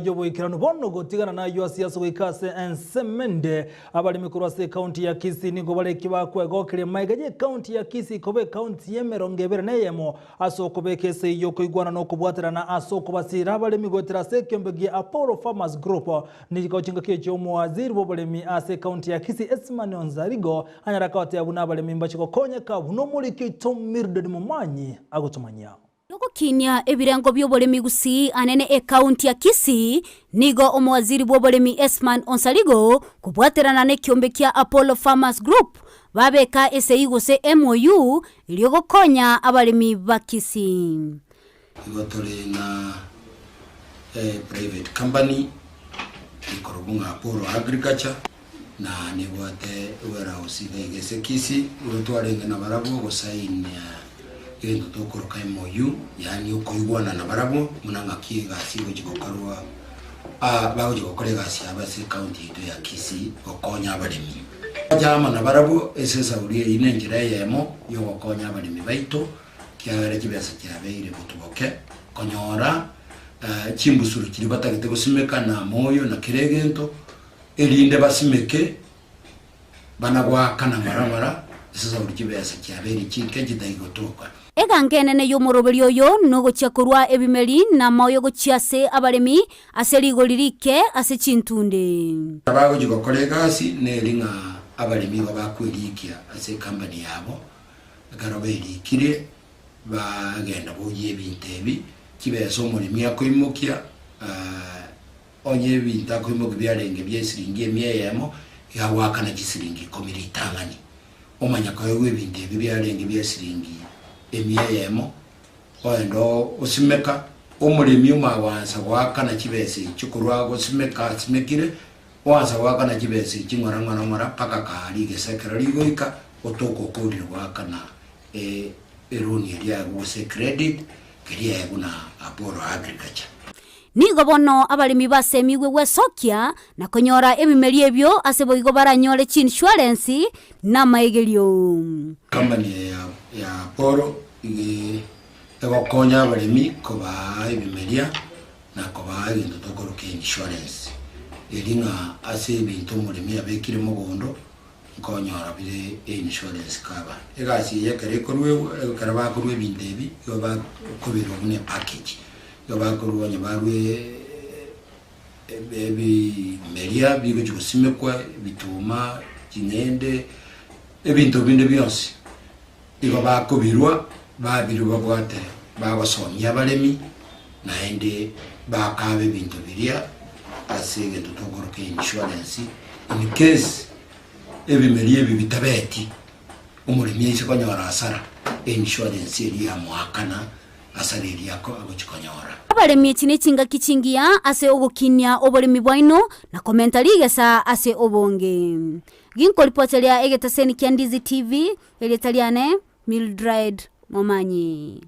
Y'oboikeranu bono gotigana nayio ase ase goika ase ensemo ende. Abaremi korwa ase ekaunti ya Kisii nigo bare kibakwegokeria magega y'ekaunti ya Kisii koba ekaunti y'emerongo ebere na eyemo ase okobeka esegi y'okoigwana na okobwaterana ase okobasira abaremi goetera ase ekeombe gia Apollo Farmers Group. Nigo chingaki echio omowaziri bw'oboremi ase ekaunti ya Kisii Esmani Onsarigo anyare goteba buna abaremi mbache gokonyeka buna omoriki oito Mildred Momanyi agotomanyia. Nogokinia ebirengo bi'oboremi gusii anene ekaunti ya Kisii, nigo omowaziri bw'oboremi Esman Onsarigo kobwaterana nekiombe kia Apollo Farmers Group babeka esegi gose MOU erio gokonya abaremi ba Kisii. Igo tore na private company ekorokwa ng'a Apollo Agriculture na nebwate warehouse iga iga ase Kisii, igo twarenge nabarabwo gosign egento tokoroka MOU, yaani okoigwana nabarabwo buna ng'aki egasi egochi gokorwa bagochi gokora egasi yabo ase ecounty yaito ya Kisii gokonya abaremi. Gocha amo nabarabwo ase esauri eyio ne enchera eyemo yogokonya abaremi baito Ekiagera chibesa chiabeire botuboke konyora chimbusuro chiria batagete gosimeka na amoyo na kera egento, erinde basimeke bana goakana ng'ora ng'ora ase esauri chibesa chiabeire chinke chitari gotoka. Egango enene y'omoroberi oyo nogochia korwa ebimeri na amaoyo gochia ase abaremi ase rigori rike ase chintunde. Abagochia gokora egasi neri ng'a abaremi igo bakwerikia ase ecompany yabo Ekero berikire, bagenda boyia ebinto ebi, chibesa omoremi akoimokia, onye ebinto akoimokia biarenge bia esiringi emia eyemo, iga agoakana chisiringi ikomi ritang'ani, omanya koegwa ebinto ebi biarenge bia esiringi emia eyemo, ogenda osimeka, omoremi omagoansa goakana chibesa echio korwa agosimeka asimekire, Oansa goakana chibesa echi ng'ora ng'ora ng'ora mpaka kaa rigesa ekero rigoika otoka okorire goakana eroni eria yago gose ecredit keria yaye buna Apollo Agriculture. Nigo bono abaremi basemigwe gwesokia na konyora ebimeri ebio ase boigo baranyore chiinsurance na amaegerio. Company eye ya Apollo iga egokonya abaremi kobaa ebimeria na kobaa egento tokoroka insurance, eri ng'a ase ebinto omoremi abekire mogondo, nkonyora bire einsurance cover. Egasi eye ekero ekoruegwa, ekero bakorwa ebinto ebi, igo bakobirwa buna epackage, igo bakorwa onye barwe ebimeria bigochi gosimekwa, ebituma, ching'ende, ebinto binde bionsi, Igo bakobirwa, babirwe babwate bagosomia abaremi, naende bakaaba ebinto biria ase egento tokoroka insurance in case ebimeri ebi bitabeti, omoremi aise konyora hasara, einsurance eria yamoakana hasara eria agochi konyora. Abaremi echi nechingaki chingiya ase ogokinia oboremi bwaino na komenta rigesa ase obonge. Ginkoripoteria egeteseni kia Ndizi TV, erieta riane Mildred Momanyi.